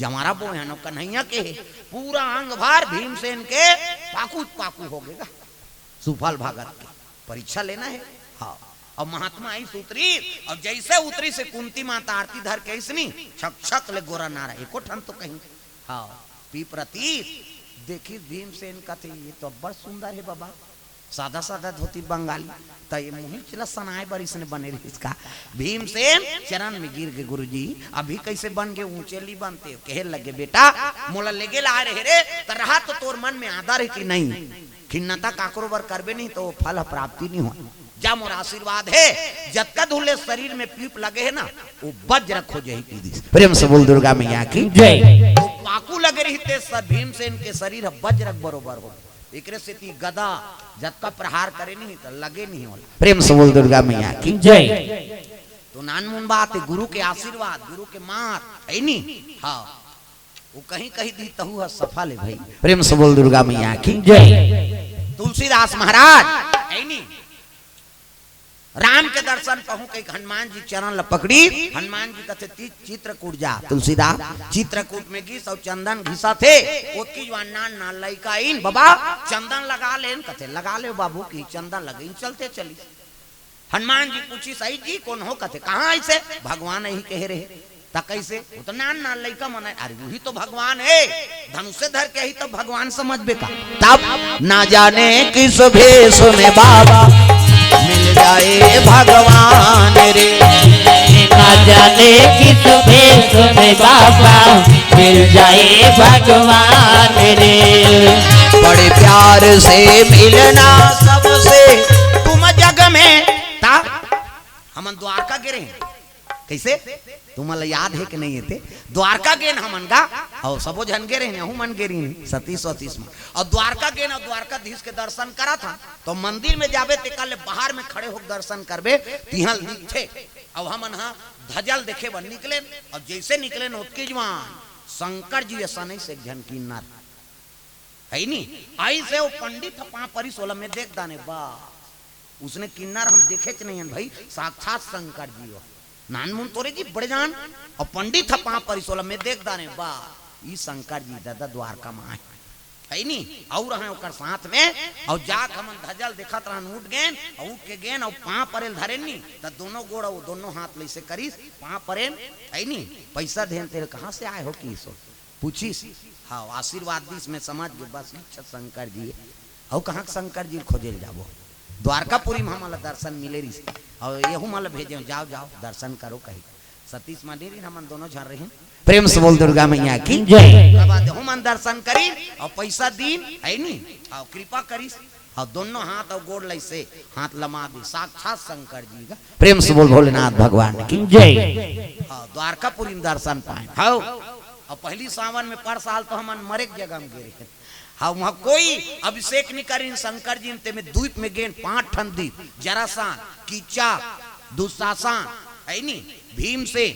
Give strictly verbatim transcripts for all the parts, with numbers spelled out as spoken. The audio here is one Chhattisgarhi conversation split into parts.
जवारा बोए हन, कन्हैया के हे। पूरा अंग भर भीमसेन के पाकू पाकू हो गे गा। सुफल भगत के परीक्षा लेना हे। हाँ, अब महात्मा आइस उतरिस, अब जइसे उतरिस हे कुंती माता आरती धर के अइसनी छक छक ले गोरा नारा, एको ठन तो कहीं। हाँ, पीप रतिस, देखिस भीमसेन कथे, ये तो अब्बड़ सुंदर हे बाबा, सादा सादा धोती बंगाली, त ये मुहिच ल सनाए बर इसने बने रहिस का? भीमसेन चरण में गिर गे, गुरुजी, अभी कइसे बन गे, ऊंचे ली बनते। कहे लगे, बेटा, मोला लेगे ला रहे रे, त रहा तो तोर मन में आदर हे कि नहीं? खिन्नता काकरो बर करबे नहीं त वो फल प्राप्ति नहीं हो। जा मोर आशीर्वाद हे, जतका धुले शरीर में पीप लगे हे ना, वो बज्र हो जाही कहि दिस। प्रेम से बोल दुर्गा मैया की जय। वो पाकू लगे रहिते सब भीमसेन के शरीर ह बज्र बरोबर हो। एकरे सेती गदा जतका प्रहार करे नहीं त लगे नहीं होला। प्रेम से बोल दुर्गा मैया की जय। तो नानमुन बात हे, गुरु के आशीर्वाद, गुरु के मार, हे नी? हाँ, वो कहीं कहि दिस तहू ह सफल हे भाई। प्रेम से बोल दुर्गा मैया की जय। तुलसीदास महाराज, हे नी? राम के दर्शन पहूं कहिके हनुमान जी चरण ल पकड़िस। हनुमान जी कथे, "ती चित्रकूट जा।" तुलसीदास चित्रकूट में गिस अउ चंदन घिसथे। ओतकी जुवान नान नान लइका आइन, "बाबा, चंदन लगा लेन।" कथे, "लगा ले बाबू," कहि चंदन लगाइन, चलते चलिस। हनुमान जी पूछिस, "अई जी कोन हो?" कथे, "कहाँ अइसे?" "भगवान अही कहे रहे।" "त कइसे?" "वो तो नान नान लइका मन हे।" "अरे, वही तो भगवान हे, धनुष धर के अही तो भगवान समझबे का?" तब, "ना जाने किस भेष में बाबा मिल जाए भगवान रे।" "ना जाने किस भेष में बाबा मिल जाए भगवान रे।" "बड़े प्यार से मिलना सबसे तुम जग में।" ता, हमन द्वारका गे रहेन। कइसे? तुमन ला याद हे कि नहीं हे ते? द्वारका गेन हमन गा, अउ सबो झन गे रहेन, अहू मन गे रहिन, सतीश वतीश मन। अउ द्वारका गेन अउ द्वारकाधीश के दर्शन करत हन, त मंदिर में जाबे तेकर ले बाहर में खड़े होके दर्शन करबे, तिहां ल दिखथे। अउ हमन ह धजा ल देखे बर निकलेन, अउ जइसे निकलेन ओतकी जुवान शंकर जी असन अइसे एक झन किन्नर हे नी, अइसे वो पंडित ह पांव परिस, ओला में देख दाने, बस। उसने किन्नर हम देखेच नहीं हन भाई, साक्षात शंकर जी हो। नानमुन तोरे जी बड़े जान, अउ पंडित ह पांव परिस, ओला में देख दाने, बस, ई शंकर जी दादा द्वारका में आए। हे नी, अउ रहें ओकर साथ में, अउ जाके हमन धजा ल देखत रहन, उठ गेन, अउ उठ के गेन, अउ पांव परे ल धरेन नी, त दोनों गोड़ अउ दोनों हाथ ल अइसे करिस, पांव परेन, हे नी, "पैसा देन तेल कहाँ से आए हो?" किहिस हो। पूछिस, हाँ, आशीर्वाद दिस, मैं समझ गे, बस इच्छा शंकर जी हे। अउ कहाँ के शंकर जी ल खोजे ल जाबो? द्वारकापुरी में हमन ला दर्शन मिले रिहिस, अउ एहू मन ला भेजे, "जाओ, जाओ, दर्शन करो," कहि। सतीश मन नी रहिन, हमन दोनों झन रहिन। प्रेम से बोल दुर्गा मैया की जय। ओकर बाद एहू मन दर्शन करिन, अउ पैसा दीन, हे नी, अउ कृपा करिस। अउ दोनों हाथ अउ गोड़ ल अइसे हाथ लमा दे, साक्षात शंकर जी का। प्रेम से बोल भोलेनाथ भगवान की जय। हाँ, द्वारकापुरी में दर्शन पाए। हाँ, अउ पहली सावन में पर साल तो हमन मरे के जगह में गे रहेन। हाँ, उहाँ कोई अभिषेक नहीं करिन शंकर जी, तेमे द्वीप में गेन, पांच ठन द्वीप, जरासंध, कीचक, दुशासन, हे नी, भीमसेन,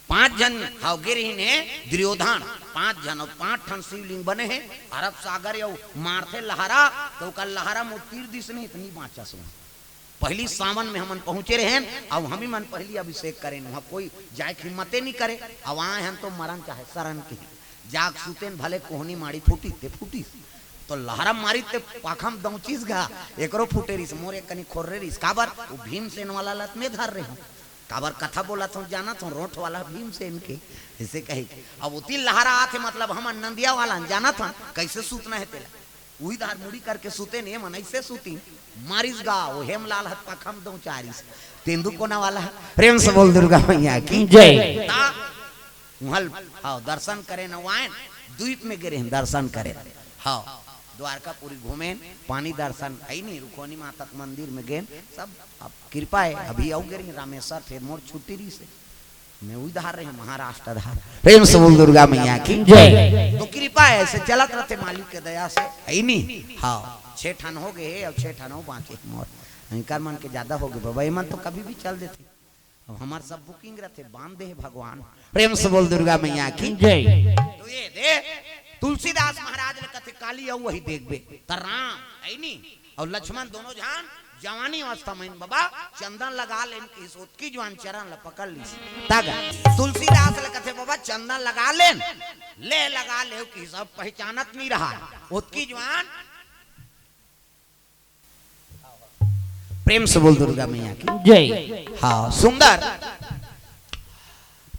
पांच झन हव गे रहिन हे दुर्योधन, पांच झन अउ पांच ठन शिवलिंग बने हे। अरब सागर अउ मारथे लहरा, त ओकर लहरा म तीर दिस नहीं, त नी बांचस। पहली सावन में हमन पहुंचे रहेन, अउ हमी मन पहली अभिषेक करेन, उहाँ कोई जाए के हिम्मते नी करे। अउ आए हन तो मरन चाहे सरन के, जाग सुतेन भले कोहनी माड़ी फूटी ते फूटिस, तो लहरा मारी ते पाखम दौचिस गा, एकरो फूटे रिस, मोर एक कनी खोर्रे रिस, काबर वो भीमसेन वाला लत में धर रहे हो। काबर कथा बोलत हूँ, जानत हूँ, रोंठ वाला भीमसेन के, ऐसे कहे के। अब ओती लहरा आथे, मतलब हमन नंदिया वाला जानत हन, कैसे सूतना हे तेला। उही धार मुड़ी करके सुते ने, मन ऐसे सूती, मारिस गा, ओ हेमलाल हत पखम दो चारिस। तेंदू कोना वाला, प्रेम से बोल दुर्गा मैया की जय। ता, उहल, हाँ, दर्शन करे न वायन, द्वीप में गिरे हैं, दर्शन करे। हाँ, द्वारकापुरी घूमेन, पानी दर्शन, आई नहीं, रुखोनी माता के मंदिर में गेन, सब अब कृपा है, अभी आऊ गे रही रामेश्वर, फिर मोर छुट्टी रही से, मैं उधार रहे महाराष्ट्र धार। प्रेम से बोल दुर्गा मैया की जय। तो कृपा है, ऐसे चलत रहते मालिक के दया से, है नी? हाँ, छह ठन हो गए, अब छह ठन हो बाकी मोर, इनकर मन के ज्यादा हो गए बाबा, ये मन तो कभी भी चल देते। अब हमार सब booking रहते, बांध दे भगवान। प्रेम से बोल दुर्गा मैया की जय। तो ये दे, तुलसीदास महाराज ने कथे, "काली आऊ वही देखबे।" त राम, है नी? और लक्ष्मण दोनों जान जवानी अवस्था में बाबा चंदन लगा लेन की सोत की जवान चरण ल पकड़ ली। तग तुलसीदास ल कथे, "बाबा चंदन लगा लेन, ले लगा ले कि सब पहचानत नहीं रहा। ओतकी जुवान प्रेम से बोल दुर्गा मैया की। जय। हाँ, सुंदर।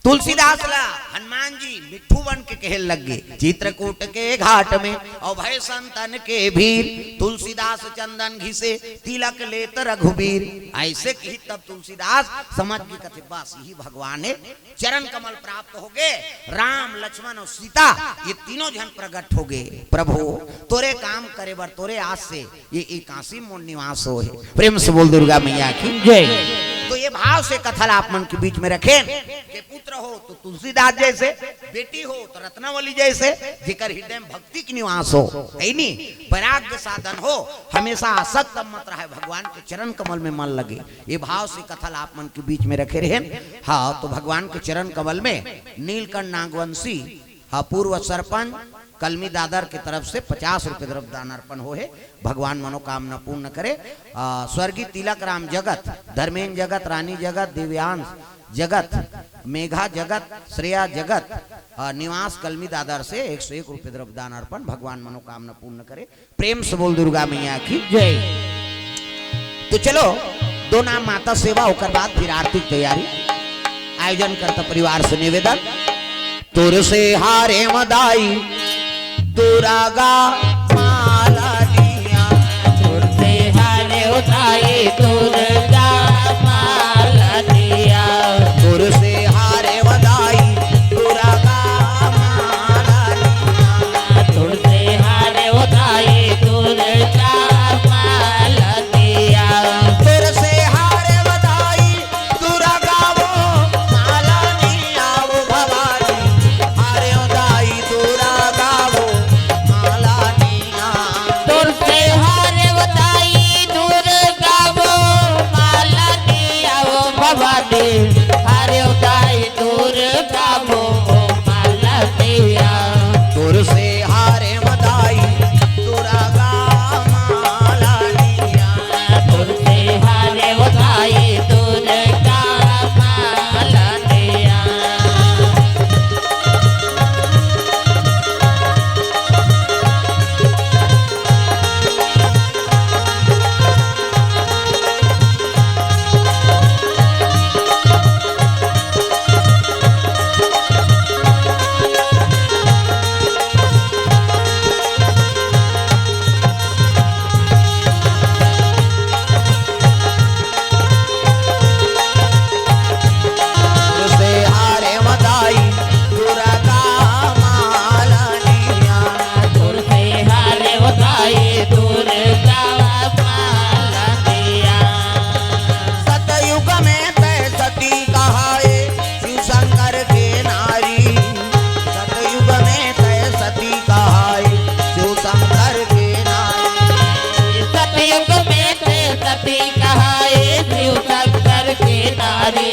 तुलसीदास ला हनुमान जी मिट्ठू बन के कहे लग गे, "चित्रकूट के घाट में अभय संतन के भीर, तुलसीदास चंदन घिसे तिलक लेत रघुबीर।" ऐसे कही तब तुलसीदास समझ के कथे, "बस यही भगवान है।" चरण कमल प्राप्त हो गे। राम, लक्ष्मण और सीता, ये तीनों झन प्रगट हो गे। "प्रभु, तोरे काम करे बर, तोरे आस से ये, ये काशी मोर निवास हो हे।" प्रेम से बोल दुर्गा मैया की। जय। तो ये भाव से कथा ला आप मन के बीच में रखेन कि पुत्र हो तो तुलसीदास जैसे, बेटी हो तो रत्नावली जैसे, जेकर हृदय में भक्ति के निवास हो, है नी, वैराग्य साधन हो, हमेशा आसक्त मत रहे, भगवान के चरण कमल में मन लगे। ये भाव से कथा ला आप मन के बीच में रखे रहेन। हाँ, तो भगवान के चरण कमल में नीलकंठ नागवंशी, हाँ, पूर्व सरपंच कलमी दादर के तरफ से पचास रुपये द्रव्य दान अर्पण हो हे। भगवान मनोकामना पूर्ण करे। आ, स्वर्गीय तिलक राम जगत, धर्मेंद्र जगत, रानी जगत, दिव्यांश जगत, मेघा जगत, श्रेया जगत, आ, निवास कलमी दादर से एक सौ एक रुपये द्रव्य दान अर्पण। भगवान मनोकामना पूर्ण करे। प्रेम से बोल दुर्गा मैया की। जय। तो चलो, दो नाम माता सेवा, ओकर बाद फिर आरती की तैयारी। आयोजन करता परिवार से निवेदन, तोर से हारे मदाई दुर्गा माला दिया। तोर से हारे उठाई दुर्गा माला दिया। तोर से हारे मदाई दुर्गा माला दिया। तोर से हारे उठाई दुर्गा माला दिया। तोर से हारे मदाई दुर्गा वो माला दिया वो भवानी, हारे उठाई दुर्गा वो माला दिया। तोर से हारे उठाई दुर्गा वो माला दिया वो भवानी, हारे उठाई दुर्गा वो माला दिया। तोर से हारे मदाई दुर्गा माला दिया। तोर से हारे मदाई दुर्गा माला दिया। से हारे मदाई दुर्गा मालनिया। तोर से हारे मदाई दुर्गा मालनिया। सतयुग में तै सती कहाए शिव शंकर के नारी। सतयुग में तै सती कहाए शिव शंकर के नारी। सतयुग में तै सती कहाए शिव शंकर के नारी।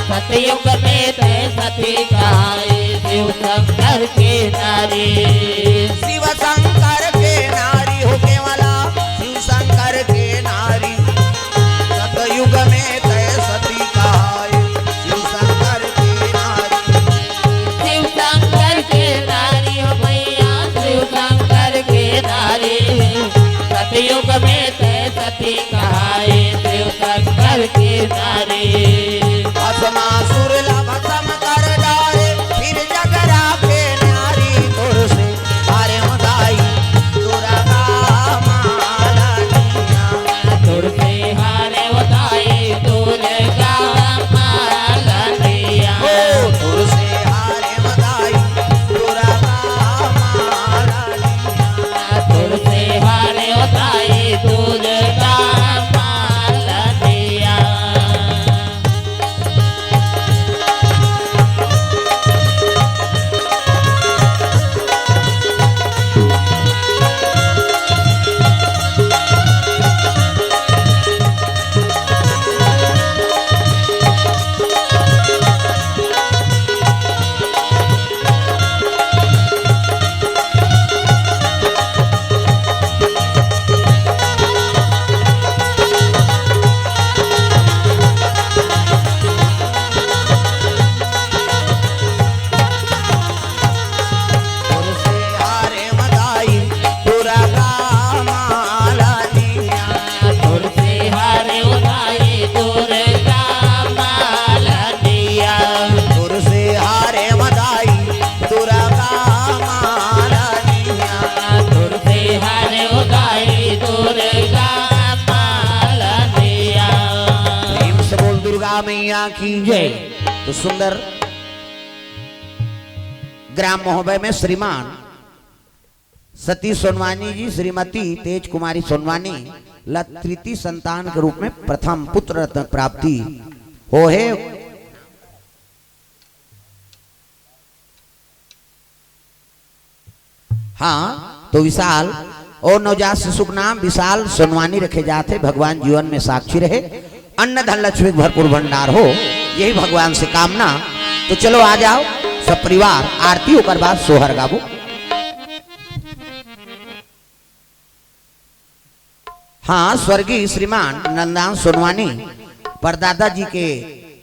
सतयुग में तै सती कहाए शिव शंकर के नारी। शिव शंकर के नारी हो केवला, शिव शंकर के नारी। सतयुग में तै सती कहाए शिव शंकर के नारी। शिव शंकर के नारी हो मैया, शिव शंकर के नारी। सतयुग में तै सती कहाए शिव शंकर के नारी। भस्मासुर ला भस्म कर डारे, फिर जग राखे नारी। तोर से हारे मदाई की जय। तो सुंदर ग्राम महोबय में श्रीमान सतीश सोनवानी जी, श्रीमती तेज कुमारी सोनवानी ला तृतीय संतान के रूप में प्रथम पुत्र रत्न प्राप्ति हो हे। हाँ, तो विशाल, ओ नवजात शिशु के नाम विशाल सोनवानी रखे जात हे। भगवान जीवन में साक्षी रहे, अन्न धन लक्ष्मी के भरपूर भंडार हो, यही भगवान से कामना। तो चलो आ जाओ सब परिवार, आरती ओकर बाद सोहर गाबो। हाँ, स्वर्गीय श्रीमान नंदलाल सोनवानी परदादा जी के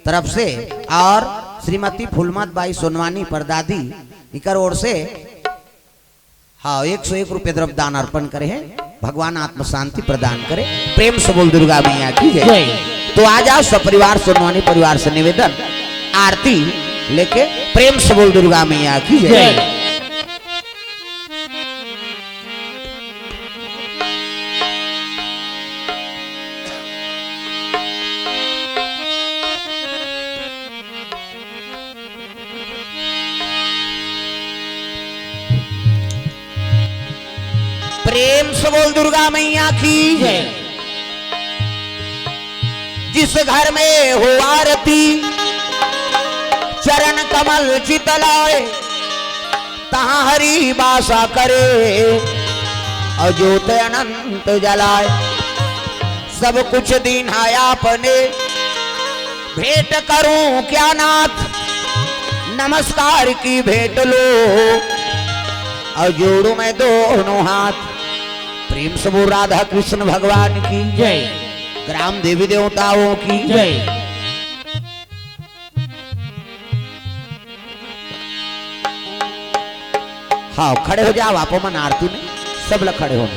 तरफ से और श्रीमती फूलमत बाई सोनवानी परदादी इकर ओर से, हाँ, एक सौ एक रुपये द्रव्य दान अर्पण करे हैं। भगवान आत्म शांति प्रदान करे। प्रेम से बोल दुर्गा मैया की जय। जय। तो आ जाओ सब परिवार, सोनवानी परिवार से निवेदन, आरती लेके प्रेम से बोल दुर्गा मैया की जय। जय। प्रेम से बोल दुर्गा मैया की जय। जिस घर में हो आरती, चरण कमल चित लाए, तहाँ हरि बासा करे, और ज्योत अनंत जलाए। सब कुछ दीन्हा आपने, भेंट करूं क्या नाथ, नमस्कार की भेंट लो, और जोड़ूं मैं दोनों हाथ। प्रेम से बोल राधा कृष्ण भगवान की जय। ग्राम देवी देवताओं की जय। हाँ, खड़े हो जाओ आप मन आरती में, सब लोग खड़े हो।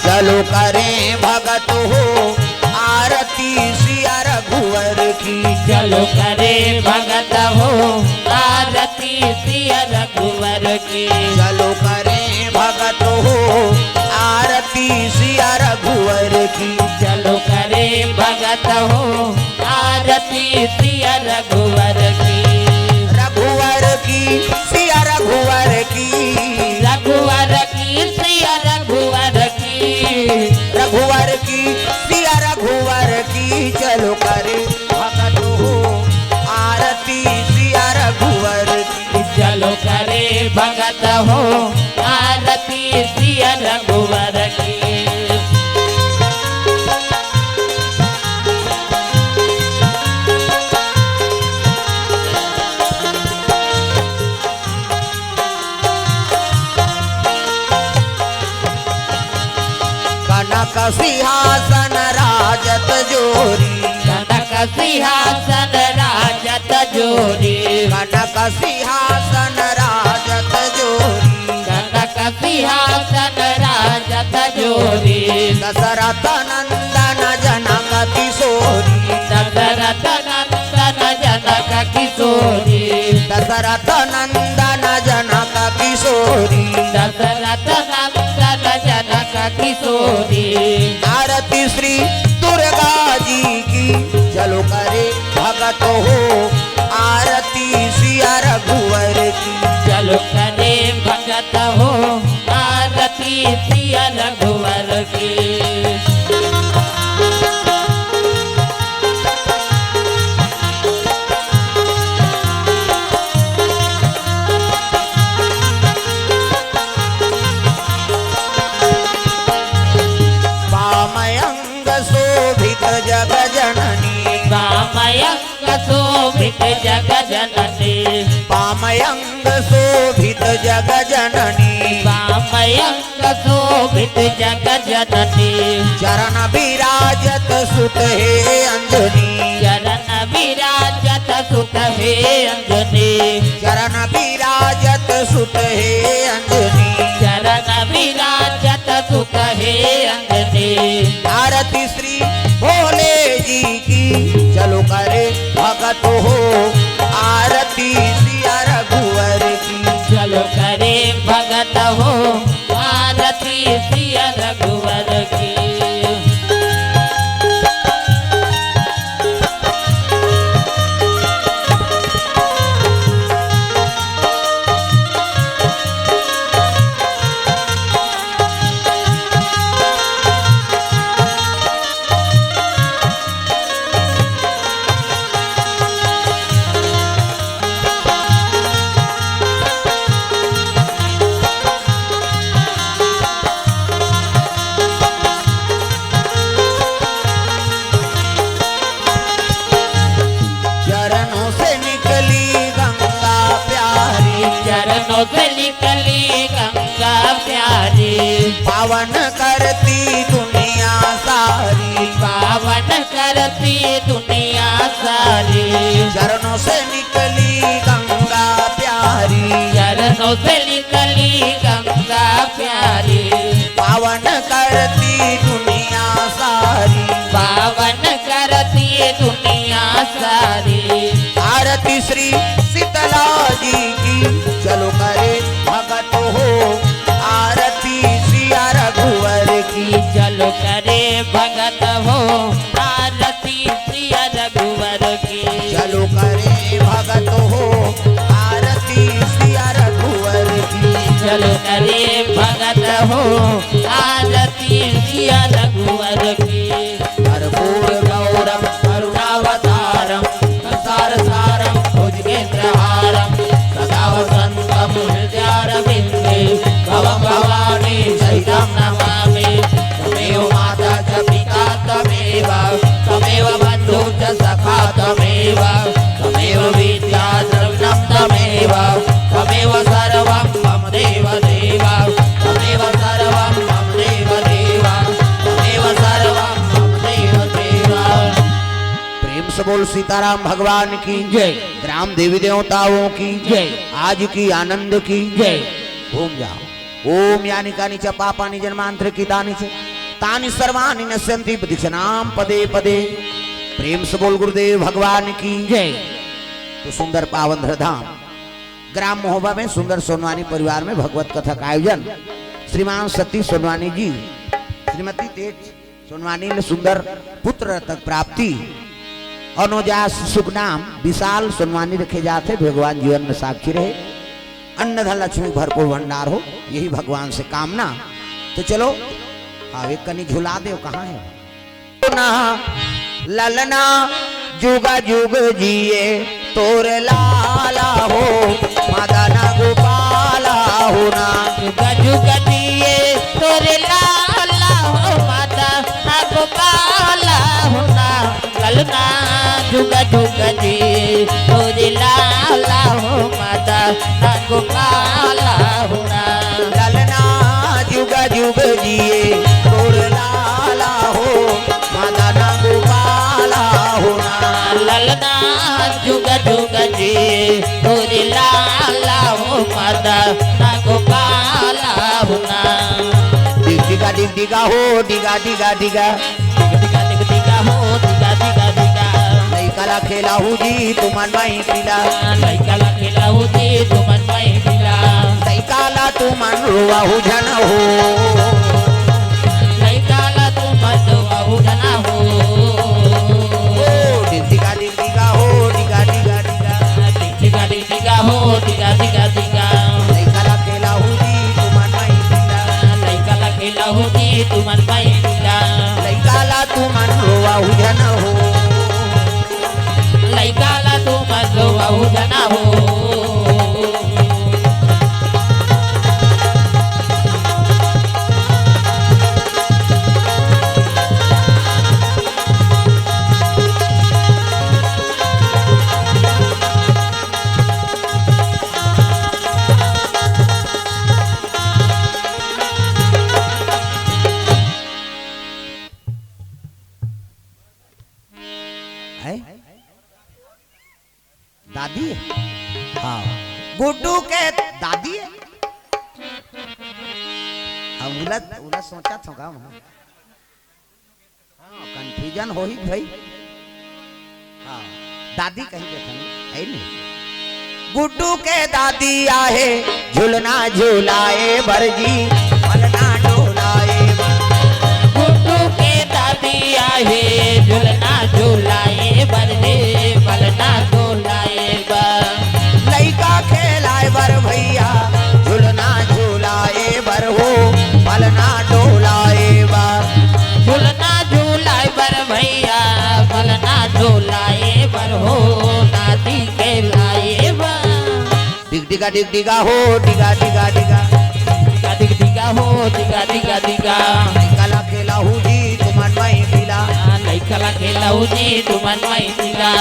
चलो करें भगत हो आरती सिया रघुवर की। चलो करें भगत हो आरती सिया रघुवर की। चलो करें भगत हो आरती सिया रघुवर की। चलो करें भगत हो आरती सिया रघुवर की। रघुवर की सिया रघुवर की। रघुवर की सिया रघुवर की। रघुवर की सिया रघुवर की। चलो करे भगत हो आरती सिया रघुवर की। चलो करे भगत हो आरती सिया रघुवर की। कनक सिंहासन राजत जोरी। कनक सिंहासन राजत जोरी। कनक सिंहासन राजत जोरी। कनक सिंहासन राजत जोरी। दशरथ नंदन जनक किशोरी। दशरथ नंदन जनक किशोरी। दशरथ नंदन जनक किशोरी। दशरथ नंदन जनक किशोरी। आरती श्री दुर्गा जी की। चलो करे भगत हो आरती सिया रघुवर की। चलो करे भगत हो आरती सिया रघुवर की। वामयंग शोभित जग जननी। वामयंग शोभित जग जननी। वामयंग शोभित जग जननी। वामयंग शोभित जगत जननी। चरण विराजत सुत हे अंजनी। चरण विराजत सुत हे अंजनी। चरण विराजत सुत हे अंजनी। चरण विराजत सुत हे अंजनी। आरती श्री भोले जी की, चलो करे भगत हो आरती सिया रघुवर की। चलो करे भगत हो आरती सिया रघुवर की। चरणों से निकली गंगा प्यारी। चरणों से निकली गंगा प्यारी। पावन करती दुनिया सारी। पावन करती दुनिया सारी। चरणों से निकली गंगा प्यारी। चरणों से निकली गंगा प्यारी। पावन करती दुनिया सारी। पावन करती दुनिया सारी। आरती श्री शीतला जी की, चलो करे भगत हो आरती सिया रघुवर की। चलो करे भगत हो आरती सिया रघुवर की। चलो करे भगत हो आरती सिया रघुवर की। चलो करे भगत हो आरती सिया रघुवर की। कर्पूर गौरम करुणावतारम संसार सारम भुजगेंद्रहारम सदा वसंतम हृदयारविंदे भवम भवानी सहितम नमामि। त्वमेव माता च पिता त्वमेव, त्वमेव बंधु च सखा त्वमेव, त्वमेव विद्या द्रविणम त्वमेव, त्वमेव सर्वम मम देव देव, त्वमेव सर्वम मम देव देव, त्वमेव सर्वम मम देव देव। प्रेम से बोल सीताराम भगवान की जय। ग्राम देवी देवताओं की जय। आज की आनंद की जय। घूम जाओ। ओम यानि कानि च पापानि जन्मांतरे कृतानि च तानि सर्वाणि नश्यन्ति प्रदक्षिणां पदे पदे। प्रेम से बोल गुरुदेव भगवान की जय। तो सुंदर पावन धरधाम ग्राम महोबा में सुंदर सोनवानी परिवार में भगवत कथा का आयोजन श्रीमान सतीश सोनवानी जी, श्रीमती तेज सोनवानी ले सुंदर पुत्र रत्न प्राप्ति, अनोजा सुख नाम विशाल सोनवानी रखे जाथे। भगवान जीवन में साक्षी रहे, अन्न धन लक्ष्मी भरपूर भंडार हो, यही भगवान से कामना। तो चलो, हाँ, एक कनी झुला दे, कहाँ है? ना ललना जुग जुग जिए तोर लाला हो, मदन गोपाला हो ना। जुग जुग जिए तोर लाला हो, मदन गोपाला हो ना। ललना जुग जुग जिए तोर लाला हो, मदन गोपाला हो ना। ललना जुग जुग जिए तोर लाला हो, मदन गोपाला हो ना। ललना जुग जुग जिए तोर लाला हो, मदन गोपाला हो ना। डिग डिगा डिग डिगा हो, डिगा डिगा डिगा। डिग डिगा डिग डिगा हो, डिगा डिगा डिगा। लइका ला खेलाहू जी तुमन माई पीला। लइका ला खेलाहू जी तुमन माई पीला। लइका ला तुमन रोवाहू झन हो। लइका ला तुमन रोवाहू झन हो। ओ, डिग डिगा डिग डिगा हो, डिगा डिगा डिगा। डिग डिगा डिग डिगा हो, डिगा डिगा डिगा। लइका ला खेलाहू जी तुमन माई पीला। लइका ला खेलाहू जी तुमन माई पीला। लइका ला तुमन रोवाहू झन हो। लइका ला तुमन रोवाहू झन हो। है? दादी? हाँ, गुड्डू के दादी है। हम उलट, उलट सोचा था का हम? हाँ, confusion होही भाई। हाँ, दादी कहीं के थन, है नहीं? गुड्डू के दादी आहे, झुलना झुलाए बर जी, पलना डोलाए बर। गुड्डू के दादी आहे, झुलना झुलाए बर रे, पलना डोलाए बर। लइका खेलाए बर भैया, झुलना झुलाए बर हो, पलना डोलाए बर। झुलना झुलाए बर भैया, पलना डोलाए बर हो, दादी के लाए बर। डिग डिगा डिग डिगा हो, डिगा डिगा डिगा। डिगा डिग डिगा हो, डिगा डिगा डिगा। लइका ला खेलाहू जी तुमन मई पिला। लइका ला खेलाहू जी तुमन मई पिला।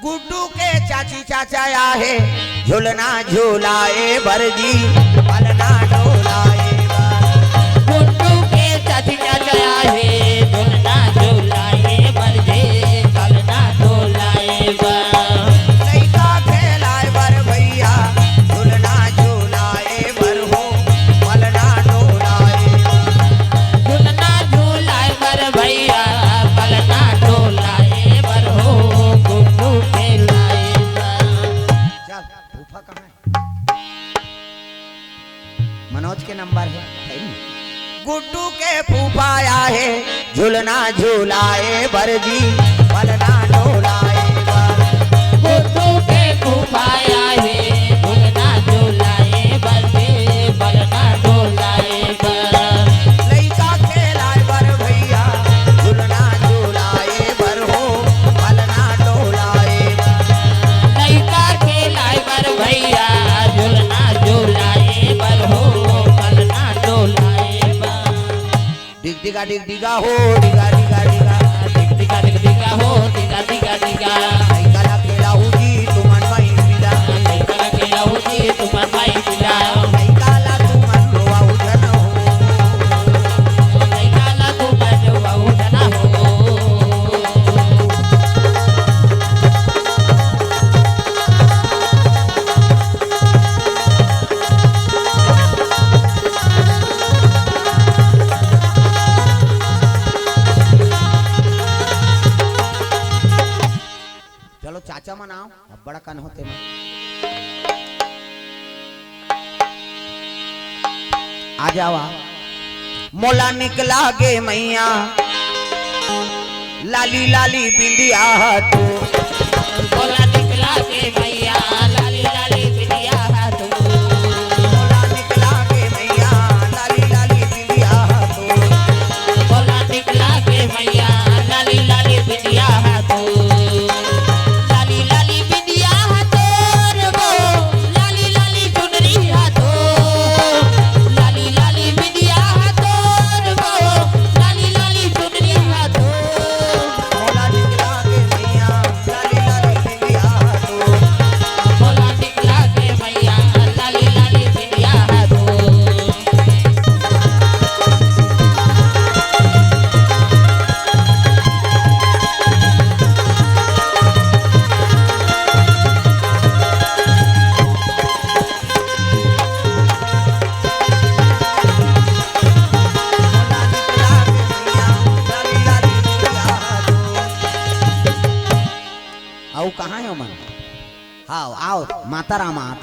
गुड्डू के चाची चाचा आहे, झुलना झुलाए बर जी, पलना डोलाए बर। गुड्डू के चाची चाचा आहे, झुलना झुलाए बर जी, पलना डोलाए बर। लइका खेलाए बर भैया, झुलना झुलाए बर हो, पलना डोलाए बर। झुलना झुलाए बर भैया, पलना डोलाए बर हो, गुड्डू खेलाए बर। चल, फूफा कहाँ है? मनोज के नंबर है, है नहीं। गुड्डू के फूफा आहे, झुलना झुलाए बर जी, पलना डोलाए बर। गुड्डू के फूफा आहे, झुलना झुलाए बर जी, पलना डोलाए बर। लइका खेलाए बर भैया, झुलना झुलाए बर हो, पलना डोलाए बर। लइका खेलाए बर भैया, झुलना झुलाए बर हो, पलना डोलाए बर। डिग डिगा डिग डिगा हो, डिगा डिगा डिगा। डिग डिगा डिग डिगा हो, डिगा डिगा डिगा। लइका ला खेलाहू जी तुमन मई पिला। लइका ला खेलाहू जी तुमन मई पिला। लइका ला तुमन रोवाहू झन हो। लइका ला तुमन रोवाहू झन हो। चलो चाचा मन आओ, अब्बड़ अकन होते मन। आ जावा। मोला निकला गे मैया, लाली लाली बिंदिया हा तू। मोला निकला गे मैया, लाली लाली बिंदिया हा तू। मोला निकला गे मैया, लाली लाली बिंदिया हा तू। मोला निकला गे मैया, लाली लाली बिंदिया हा तू। लाली लाली बिंदिया हा तोर वो, लाली लाली चुनरी हा तोर। लाली लाली बिंदिया हा तोर वो, लाली लाली चुनरी हा तोर। मोला निकला गे मैया, लाली लाली बिंदिया हा तोर। मोला निकला गे मैया, लाली लाली बिंदिया हा तोर। अउ कहाँ हे ओमन? हाव, आओ, माता राम आत।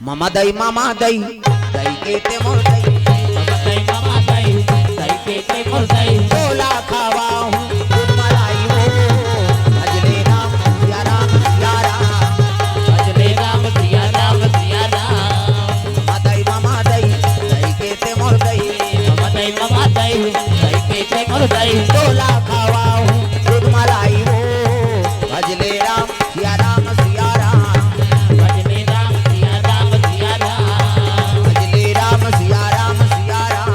ममा दई, ममा दई, दई के ते मोर दई। ममा दई, ममा दई, दई के ते मोर दई। तोला खवाहूँ दूध मलाई वो, भजले राम सिया राम सिया राम। भजले राम सिया राम सिया राम। ममा दई, ममा दई, दई के ते मोर दई। ममा दई, ममा दई, दई के ते मोर दई। तोला खवाहूँ दूध मलाई वो, भजले राम सिया राम सिया राम। भजले राम सिया राम सिया राम। भजले राम सिया राम सिया राम।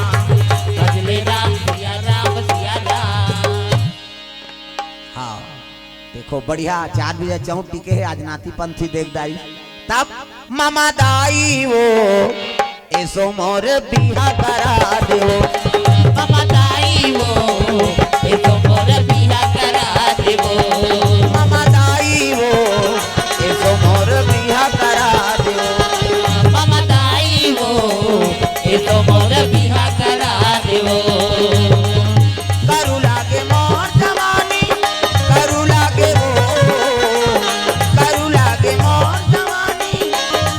भजले राम सिया राम सिया राम। हाँ, देखो बढ़िया चार बजे चौक टिके हे आज नाती पंथी देख दाई। तब ममा दाई वो एसो मोर बिहा करा देवो। ममा दाई वो, एसो मोर बिहा करा देवो। ममा दाई वो, एसो मोर बिहा करा देवो। ममा दाई वो, एसो मोर बिहा करा देवो। करू लागे मोर जवानी, करू लागे वो, करू लागे मोर जवानी,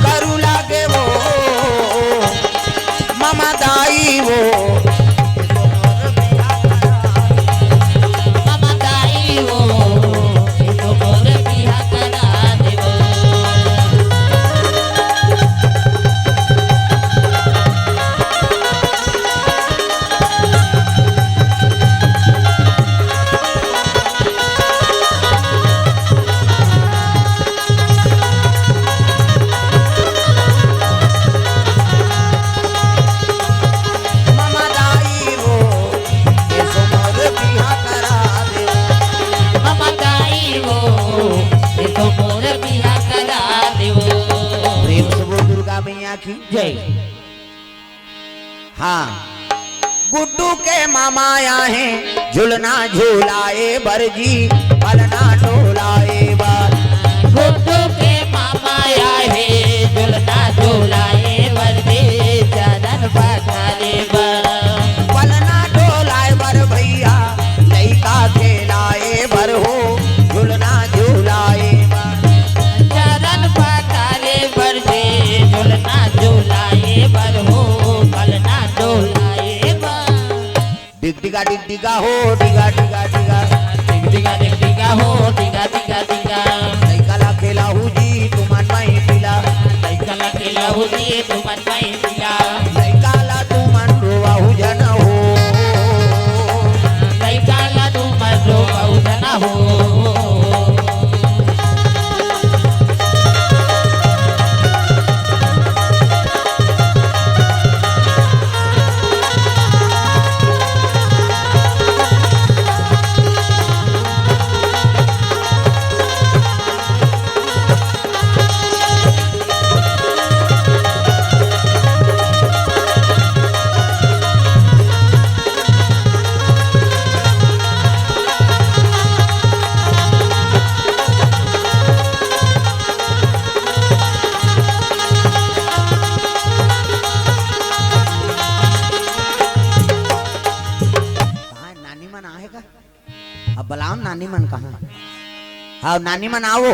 करू लागे वो, ममा दाई वो। ममा दाई वो, तो मोर बिहा करा देवो। ममा दाई वो, एसो मोर बिहा करा देवो। ममा दाई वो, एसो मोर बिहा करा देवो। प्रेम से बोल दुर्गा मैया की जय। हाँ, गुड्डू के मामा आहे झुलना झुलाए बर जी, पलना डोलाए बर। गुड्डू के मामा आहे झुलना झुलाए बर जी, चरण पखारे बर। पलना डोलाए बर भैया, लइका खेलाए बर हो, झुलना झुलाए बर। चरण पखारे बर जी, झुलना झुलाए बर हो, पलना डोलाए बर। डिग डिगा डिग डिगा हो, डिगा डिगा डिगा। डिग डिगा डिग डिगा हो, डिगा डिगा डिगा। लइका ला खेलाहू जी तुमन माई पिला। लइका ला खेलाहू जी तुमन माई पिला। लइका ला तुमन रोवाहू झन हो। लइका ला तुमन रोवाहू झन हो। कहाँ हे? नानी मन आहे का? अब बलाओ नानी मन कहाँ हे? हाँ, नानी मन आओ।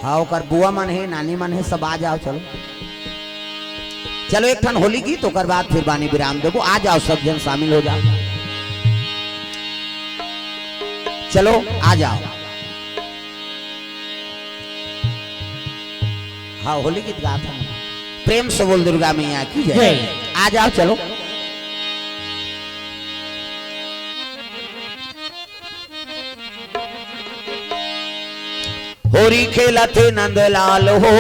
हाँ, ओकर बुआ मन हे, नानी मन हे, सब आ जाओ, चलो। चलो, एक ठन होली गीत, ओकर बाद फिर बानी विराम देबो। आ जाओ, सब झन शामिल हो जाओ। चलो, आ जाओ। हाँ, होली गीत गात हे। प्रेम से बोल दुर्गा मैया की जय। जय। आ जाओ, चलो। होरी खेलत हे नंदलाल हो,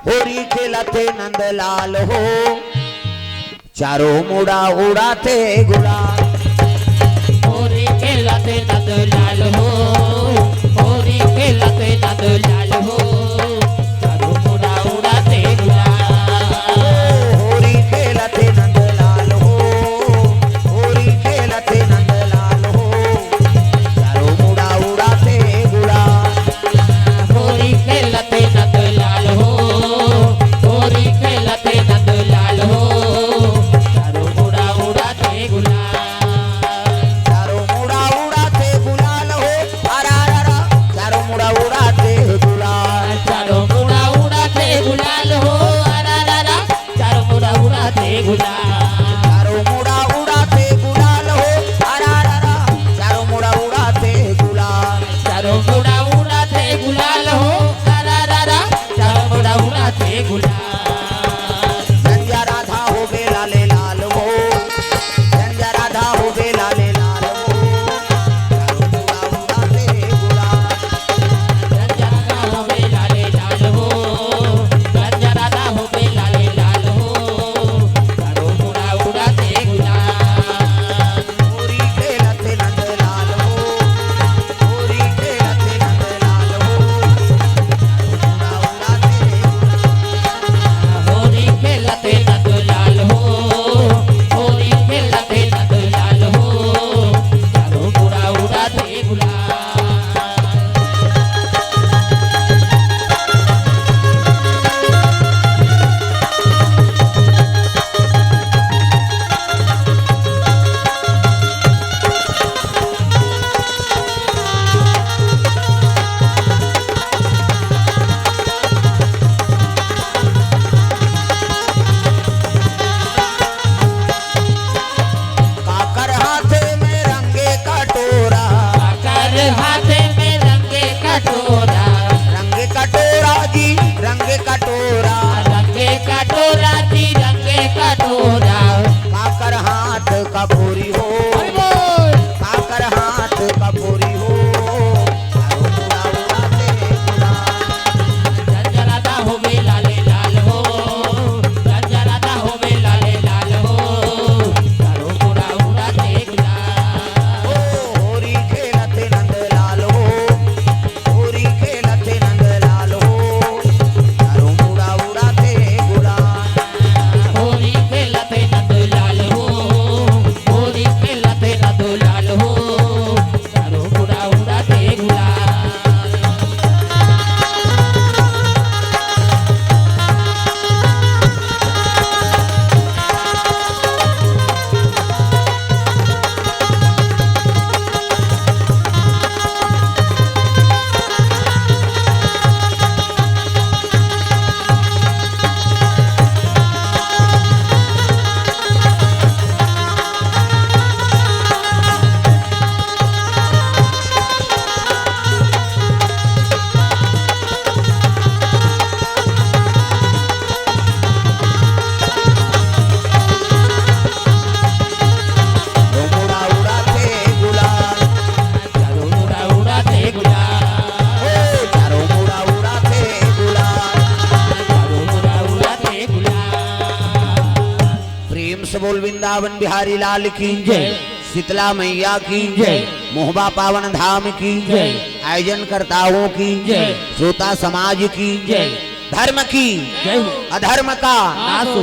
होरी खेलत हे नंदलाल हो, चारों मुड़ा उड़ाथे गुलाल। होरी खेलत हे नंदलाल हो, होरी खेलत हे नंदलाल हो, चारों मुड़ा उड़ाथे गुलाल। होरी खेलत हे नंदलाल हो, होरी खेलत हे नंदलाल हो, चारों मुड़ा उड़ाथे गुलाल। होरी खेलत हे नंदलाल हो, होरी खेलत हे नंदलाल हो, चारों मुड़ा उड़ाथे गुलाल। बोल वृंदावन बिहारी लाल की, जय। शीतला मैया की, जय। मोहबा पावन धाम की, जय। आयोजन कर्ताओं की, जय। श्रोता समाज की, जय। धर्म की, जय हो। अधर्म का, नाश हो।